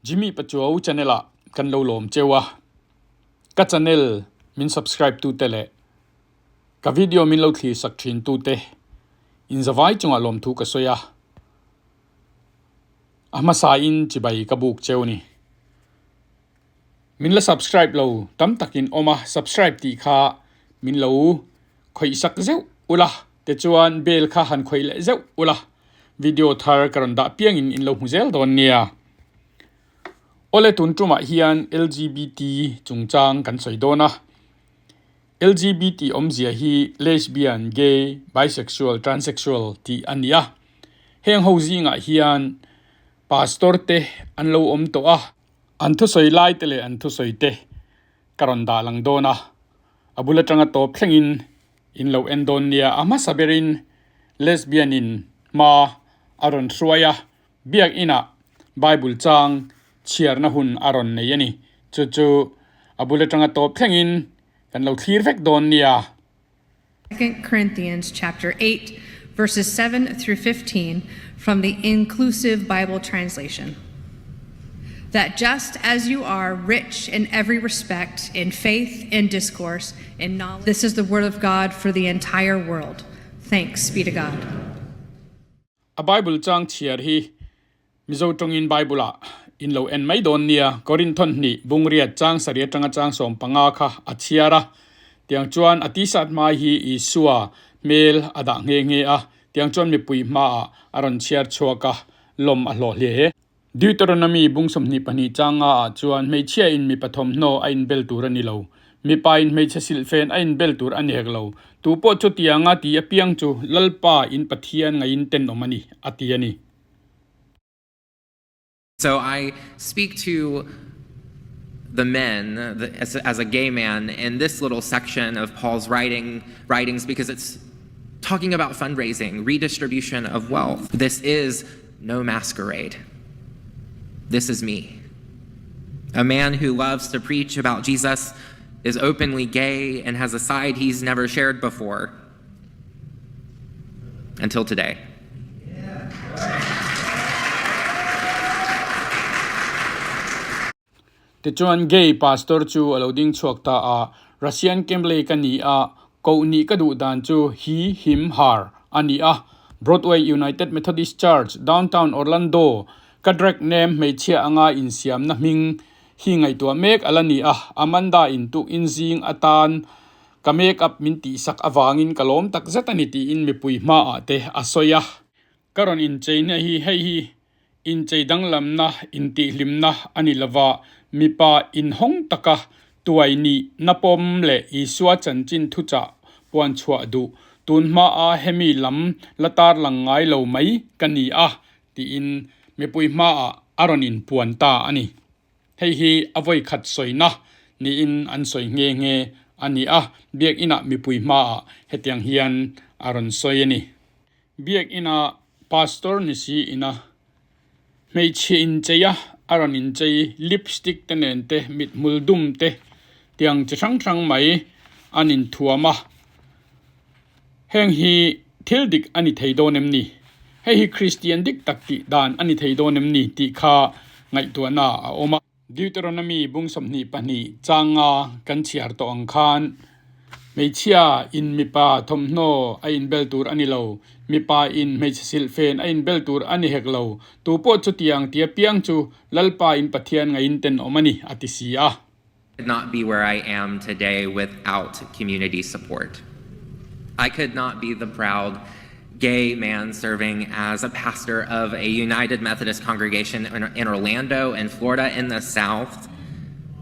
Jimmy Pachuau channel ah kan lo lawm cheu a, ka channel min subscribe tu te leh ka video min lo thlir sak thin tu te in zavai chungah lawmthu ka sawi a, a hmasa in chibai ka buk cheu ni. Min la subscribe lo tam takin awm a, subscribe tih kha min lo khawih sak zeuh ula tichuan bell kha han khawih leh zeuh ula video thar ka rawn dah piangin in lo hmu zel dawn nia. Awle tun tumah hian LGBT chungchang kan sawi dawn a, LGBT awmzia hi lesbian, gay, bisexual, transsexual tih a ni a, heng ho zingah hian pastor te an lo awm tawh a, An thusawi lai te leh an thusawi te ka rawn dah lang dawn a, a bul atanga tawp thlengin in lo en dawn nia. A hmasa berin lesbian in hma a rawn hruai a, biak inah Bible chang chhiarna hun a rawn nei a ni. Chu chu a bul atanga tawp thlengin kan lo thlir vek dawn nia. 2 Corinthians chapter 8 verses 7 through 15 from the Inclusive Bible Translation. That just as you are rich in every respect, in faith, in discourse, in knowledge, this is the word of God for the entire world. Thanks be to God. A Bible chang chhiar hi Mizo tawngin Bible ah in lo en mai dawn nia. Korinthon hnih bungriat chang sarih atanga chang 15 kha a chhiar a. Tiang chuan a tisat hmai hi Isua hmel a dah nghe nghe a. Tiang chuan mipui hmaah a rawn chhiar chhuak a, lawm a hlawh hle. Deuteronomy bung 22 chang nga ah chuan hmeichhia in mipa thawmhnaw a inbel tur a ni lo. Mipa in hmeichhe silhfen a inbel tur a ni hek lo. Tu pawh chutianga ti apiang chu Lalpa in Pathian ngaiin tenawm a ni, a ti a ni. So I speak to the men the, as, as a gay man in this little section of Paul's writing writings because it's talking about fundraising, redistribution of wealth. This is no masquerade. This is me. A man who loves to preach about Jesus is openly gay and has a side he's never shared before until today. Tichuan gay pastor chu a lo ding chhuak ta a, Russian Kemley ka ni a, koh nih ka duh dan chu he, him, her a ni a. Broadway United Methodist Church, Downtown Orlando, ka drag name hmeichhia anga insiamna hming hi ngaihtuah mek a la ni a, Amanda in tuk inzing atan Ka make up min tihsak avangin ka lawm tak zet a ni tiin mipui hmaah te a sawi a. Ka rawn incheina hi hei hi inchei danglamna, intihhlimna a ni lova, mipa inhawng taka tuai nih na pawm leh Isua chanchin thuchah puan chhuah duh tun hmaa hemi lam la tarlang ngai lo mai ka ni a tiin mipui hmaah a rawn inpuan ta a ni. Hei hi a vawi khat sawina niin an sawi nghe nghe a ni a, Biakinah mipui hmaah hetiang hian a rawn sawi a ni. Biakinah Pastor ni si ina hmeichhe inchei a, a rawn inchei lipstick te nen te, mithmul dum te tiang chi hrang hrang mai an inthuam a. Heng hi thil dik a ni thei dawn em ni? Hei hi Kristian dik tak tih dan a ni thei dawn em ni tih kha ngaihtuahna a awm a. Deuteronomy bung 22 changa kan chhiar tawh ang khan hmeichhia in mipa thawmhnaw a inbel tur a ni lo, mipa in hmeichhe silhfen a inbel tur a ni hek lo, tu pawh chutiang tia piang chu Lalpa in Pathian ngaiin tenawm a ni a ti si a. Could not be where I am today without community support. I could not be the proud gay man serving as a pastor of a United Methodist congregation in, Orlando and Florida in the South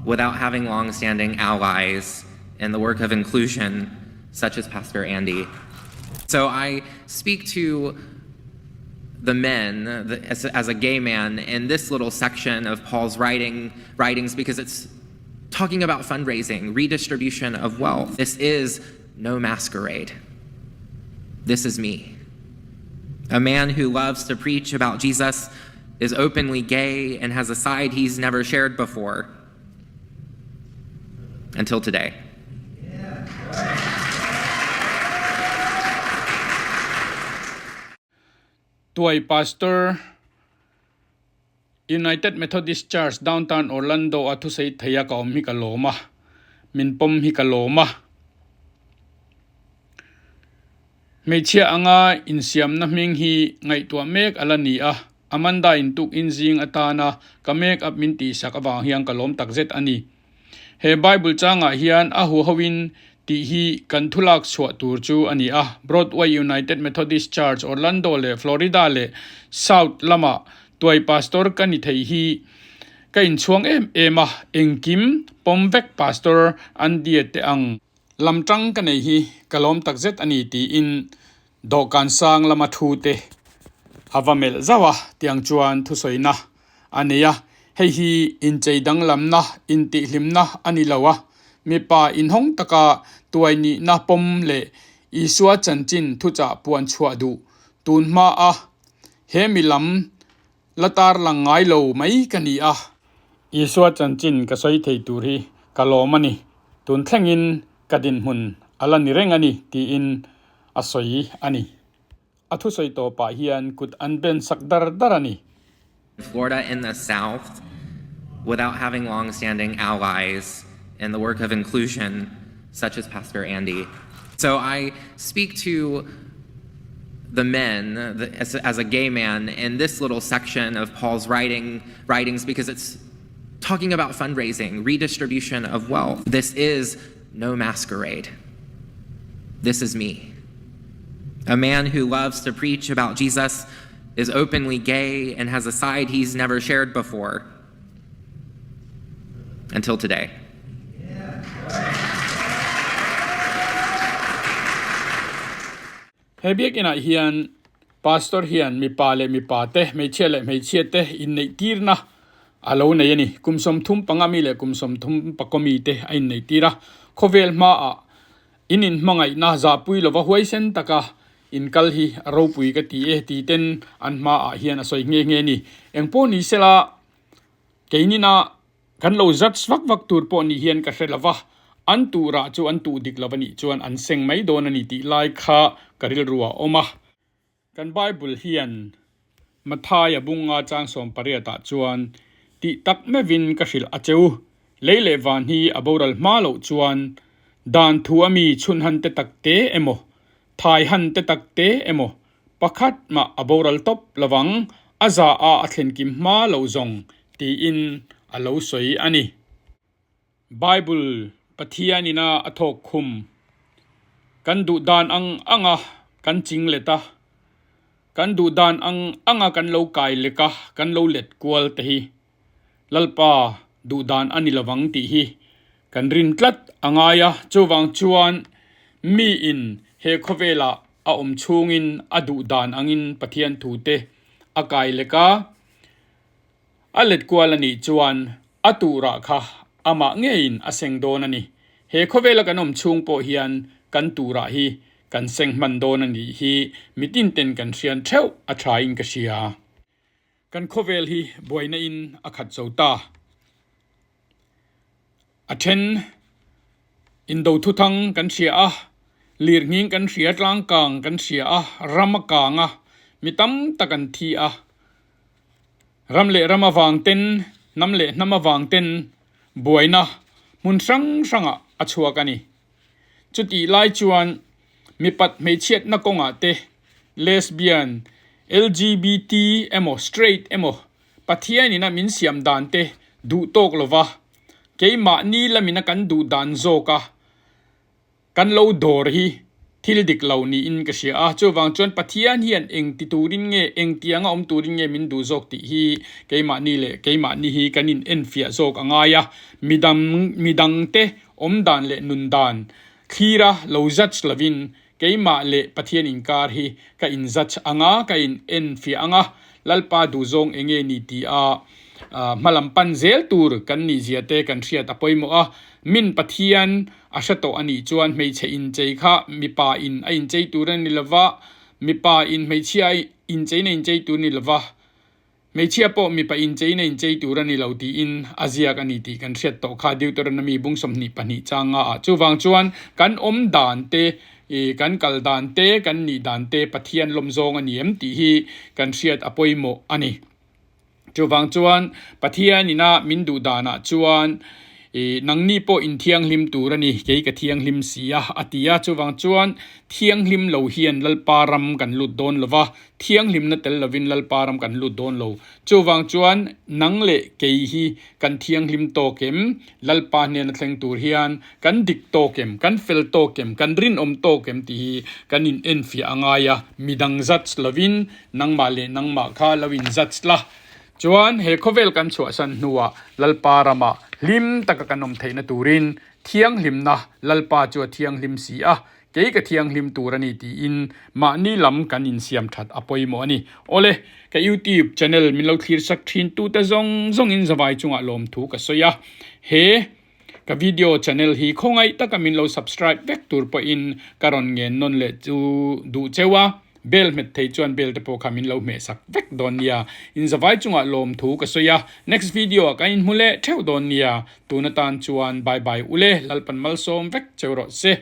without having longstanding allies in the work of inclusion, such as Pastor Andy. So I speak to the men the, as, as a gay man in this little section of Paul's writing writings because it's talking about fundraising, redistribution of wealth. This is no masquerade. This is me. A man who loves to preach about Jesus is openly gay and has a side he's never shared before until today. Tuai pastor. United Methodist Church Downtown Orlando a thusei thei a ka awm hi ka lawm a, min pawm hi ka lawm a. Hmeichhia anga insiamna hming hi ngaihtuah mek a la ni a, Amanda in tuk in zing atana ka make up min tihsak avang hian ka lawm takzet a ni. He Bible changah hian a huhoin tih hi kan thulak chhuah tur chu a ni a. Broadway United Methodist Church, Orlando leh Florida leh South lama tuai pastor ka ni thei hi ka inchhuang em em a, engkim pawm vek Pastor Andy-a te ang lam tang ka nei hi ka lawm takzet a ni tiin Dawhkan sang lama thu te a va melh zauh a, tiang chuan thusawina a nei a, hei hi inchei danglamna, intihhlimna a ni lo a, mipa inhawng taka tuai nihna pawm leh Isua chanchin thuchah puan chhuah duh tun hma a, he mi lam la tarlang ngai lo mai ka ni a. Isua chanchin ka sawi thei tur hi ka lawm a ni, tun thlengin ka dinhmun a la ni reng a ni tiin a sawi a ni. A thusawi tawpah hian kut an ben sak dar dar a ni. Florida in the South without having long-standing allies in the work of inclusion such as Pastor Andy. So I speak to the men the, as, as a gay man in this little section of Paul's writing writings because it's talking about fundraising, redistribution of wealth. This is no masquerade. This is me. A man who loves to preach about Jesus is openly gay and has a side he's never shared before until today. He biakinah hian Pastor hian mipa leh mipa te, hmeichhia leh hmeichhia te inneih tirna a lo nei a ni. Kum 35 mi leh kum 34 mi te a inneih tir a. Khawvel hmaah in inhmangaihna zahpui lova huaisen taka inkal hi a ropui ka ti e ti ten an hmaah hian a sawi nghe nghe a ni. Engpawh ni sela keinina Kan lo judge vak vak tur pawh ni hian ka hre lova, an tuhrah chu an tuh dik lo a nih chuan an seng mai dawn a ni tih lai kha ka rilru ah awm a. Kan Bible hian Matthai a bunga chang 18 ah chuan tih tak meuhin ka hrilh a che u, lei leh van hi a boral hma loh chuan dan thu a mi chhun han te tak te emaw, thai han te tak te emaw Pakhat mah a boral tawp lovang, a za a a thlen kim hma lo zawng tiin a lo sawi a ni. Bible Pathian ina a thawk khum kan duh dan ang anga kan ching let a, kan duh dan ang anga kan lo kai lek a, kan lo let kual te hi Lalpa duh dan a ni lovang tih hi kan rin tlat a ngai a, chuvang chuan miin he khawvelah a awm chhungin a duh dan angin Pathian thute a kai lek a, a let kual a nih chuan a turah kha amah ngeiin a seng dawn a ni. He khawvela kan awm chhung pawh hian kan turah hi kan seng hman dawn a nih hi mitin ten kan hrian theuh a thain ka hria. Kan khawvel hi buaina in a khat zo ta. A then indo thuthang kan hria a, lirnghing kan hria, tlangkang kan hria a, ram a kang a, mi tam tak an thi a. Ram leh ram avang ten, hnam leh hnam avang ten buaina hmun hrang hrangah a chhuak a ni. Chutih lai chuan mipat hmeichhiatna kawngah te lesbian, LGBT emaw straight emaw Pathianin a min siam dan te duh tawk lova keimahni lamina kan duh dan zawka kan lo dawr hi thil dik lo niin ka hria a. Chuvang chuan Pathian hian eng ti turin nge, eng tianga awm turin nge min duh zawk tih hi keimahni leh keimahni hi kan in enfiah zawk a ngai a. Midang midangte awm dan leh nun dan thlira lo judge lovin Keimah leh Pathian inkar hi ka inzach ang a, ka in enfiah ang a, Lalpa duhzawng eng nge ni ti a hmalam pan zel tur kan nih zia te kan hriat a pawimawh a. Min Pathian a hre tawh a nih chuan hmeichhe inchei kha mipa in a inchei tur a ni lova, mipa in hmeichhia incheina inchei tur a ni lova, Hmeichhia pawh mipa inchein a inchei tur a ni lo tiin a ziak a ni tih kan hriat tawh kha Deuteronomy bung 22 chang nga ah. Chuvang chuan kan awm dan te, kan kal dan te, kan nih dan te Pathian lawm zawng a ni em tih hi kan hriat a pawimawh a ni. Chuvang chuan Pathian ina min duh danah chuan i nangni pawh in thianghlim tur a ni, kei ka thianghlim si a, a ti a. Chuvang chuan thianghlim lo hian Lalpa ram kan lut dawn lo va, thianghlimna tel lovin Lalpa ram kan lut dawn lo. Chuvang chuan nang leh kei hi kan thianghlim tawk em? Lalpa hnena thleng tur hian kan dik tawk em? Kan fel tawk em? Kan rinawm tawk em? tih hi kan in enfiah a ngai a, midang judge lovin nangmah leh nangmah kha lo in judge la. Chuan he khawvel kan chhuahsan hnuah Lalpa ramah hlim taka kan awm theihna turin thianghlimna Lalpa chu a thianghlim si a, Kei ka thianghlim tur a ni tiin mahni lam kan insiam that a pawimawh a ni. Awle, ka YouTube channel min lo thlir sak thin tute zawng zawngin zavai chungah lawmthu ka sawi a. He ka video channel hi khawngaih taka min lo subscribe vek tur pawhin ka rawn ngen nawn leh chu duh cheu a. Bell hmet thei chuan bell te pawh kha min lo hmeh sak vek dawn nia. In zavai chungah lawmthu ka sawi a. Next video ah ka inhmu leh theuh dawn nia. Tun atan chuan bye bye ule, Lalpan malsawm vek cheu rawh se.